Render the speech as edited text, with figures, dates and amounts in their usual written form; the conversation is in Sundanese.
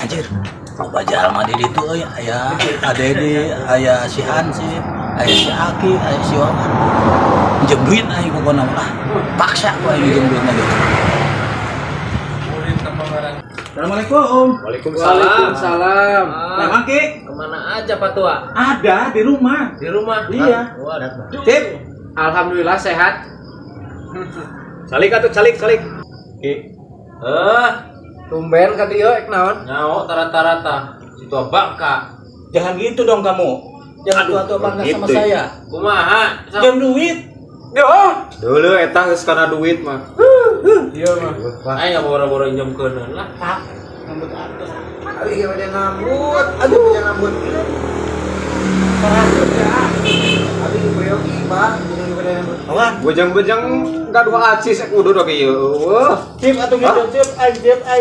Anjir, loba jalma di ditu euy, aya Adedi, aya si Hansip, aya si Aki, aya si Wawan. Minjem duit aing pokona mah lah. Paksa ku aing minjem duit gitu. Assalamualaikum. Waalaikumsalam. Waalaikumsalam. Nah, Mangki, Kemana aja, Pak Tua? Ada di rumah. Di rumah? Iya. Waduh. Sip. Alhamdulillah sehat. Calik atuh, calik, calik. Ki. Eh, Tumben ka dieu ek naon? Nyaho rata-rata. Si tua bangka. Jangan gitu dong kamu. Jangan tua-tua bangga sama gitu. saya. Kumaha? Jam duit. Yo. Dulu eta geus kana duit mah. Iya mah. Aing nggak boro-boro injemkeun lah. Rambut atas. Aduh, iya pada ngambut. Aduh, pada ngambut. Parah ya. Aduh, priyogi, Bang. Jadi pada ngambut. Awan. Bejeng-bejeng gaduh acis ek udah oge ieu. Eueuh. Cip atau gitu, cip, aing cip, aing.